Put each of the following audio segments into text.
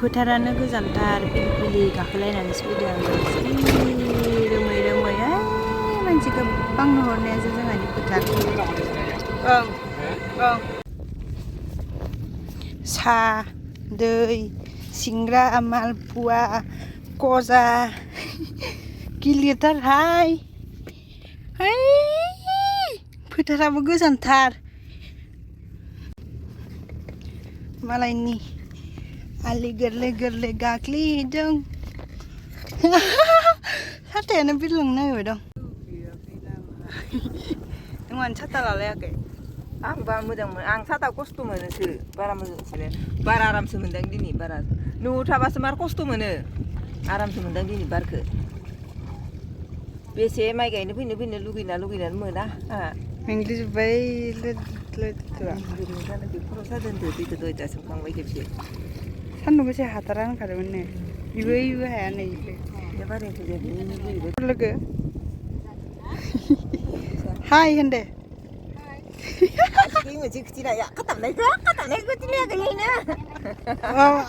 फोथारानो गोजानथार पिलपिलि गाखोलायनानैसो फैदों आङो रोमै रोमै मानसि गोबां नुहुरनायासो जोंहानि फोथार सा दै सिंग्रा मालपुवा गजा गिलिरथारहाय फोथाराबो गोजानथार मालायनि आलि गोरलै गोरलै गाग्लिदों साथायानो बिरलांनो नागिरबाय दं नों मानो साथा लालायाखै आं बा मोजां मोनो आं साथा खस्थ' मोनोसो बारा मोजां मोनो बारा आरामसो मोनदों दिनै बारा न'आव थाबासो मार खस्थ' मोनो आरामसो मोनदों दिनै बारखो बेसे माइ गायनो फैनो लुगैनानै मोना आंहा मेंग्लिजोब्बाय खर' सादों दैखौ दयथा सोमखांबाय खेबसे सान्दुं गोसा हाथारा होनखादोंमोन नो इबो हाया नै लोगो हाय होनदे मोनसे खिथिनाया खाथाबनायखौ दिलायाखैनो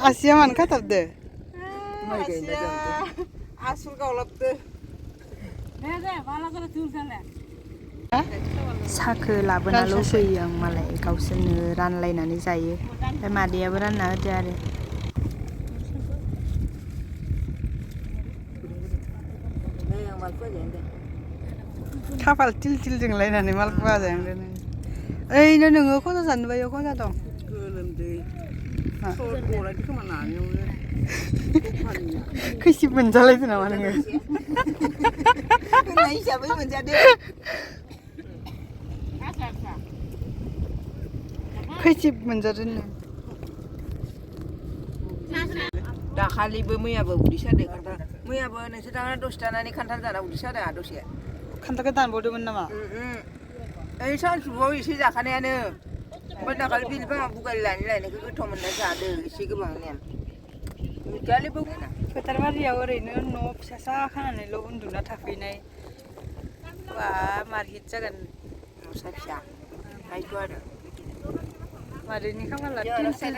आसिया मानो खाथाबदो माइ गायना आसुर गावलाबदो साखो लाबोनाल' फैयो आं मालाय गावसोरनो रानलायनानै जायो ओमफ्राय मादैयाबो रानना होदो आरो खाफाल तिल तिल जोंलायनानै मालपुवा जादों ओइनो नोङो खजा जानो बायो खजा दं गोलोमदै खोमा नानियावनो खैसिब मोनजालायदो नामा नोङो हिसाबै मोनजादो खैसिब मोनजादो नो दाखालिबो मैयाबो उदै सादों खान्थाल मैयाबो नोंसोर थांना दसे थानानै खान्थाल जाना उदै सादों आंहा दसे खान्थालखौ दानबावदोंमोन नामा ओइ सानसुआव एसे जाखानायानो ओमफ्राय दाखालि बिनिफ्राय बुगालि लायनायखौ गोथाव मोनना जादों एसे गोबांनो फोथार बारियाव ओरैनो न' फिसा खानानैल' उन्दुना थाफैनाय बा मारहिट जागोन न'सा फिसा हायथ' आरो मादैनि खाफाला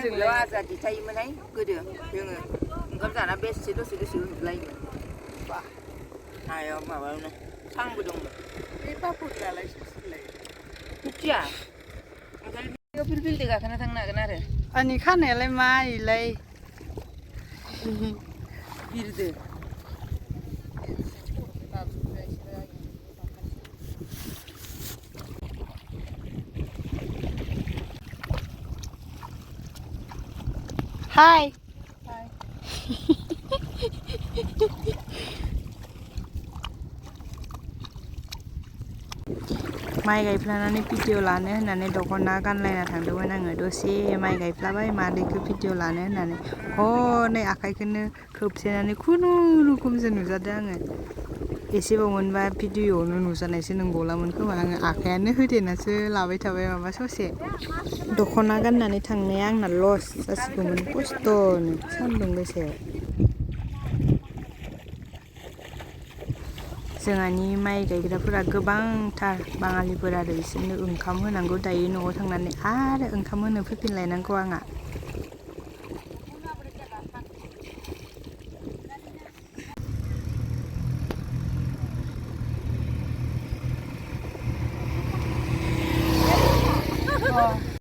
जोंलाय आजादि थायोमोनहाय गोदो जोङो ओंखाम जाना बेसे दसे उन्दुलायोमोन बा हायाव माबायावनो सांबो दंमोन बे बाबुलाय सोरलाय मिथिया फिल्डजों गाखोना थांनो हागोन आरो आंनि खानायालाय मा इलाय बिरदो हाय माइ गायफ्लानानै भिडिअ लानो होननानै दख'ना गानलायना थांदोंमोन आङो दसे माइ गायफ्लाबाय मादैखौ भिडिअ लानो होननानै हनै आखाइखौनो खोबथेनानै खुनुरुखुमसो नुजादों आङो एसेबाव मोनबा भिडिअआवनो नुजानायसो नंबावलामोन खोमा आङो आखायानो होथेनासो लाबाय थाबाय माबा ससे दख'ना गाननानै थांनाया आंना लस जासिगौमोन खस्थ'नो सान्दुं गोसायाव जोंहानि माइ गायग्राफोरा गोबांथार बाङालिफोर आरो बिसोरनो ओंखाम होनांगौ दायो न'आव थांनानै आरो ओंखाम होनो फैफिनलायनांगौ आंहा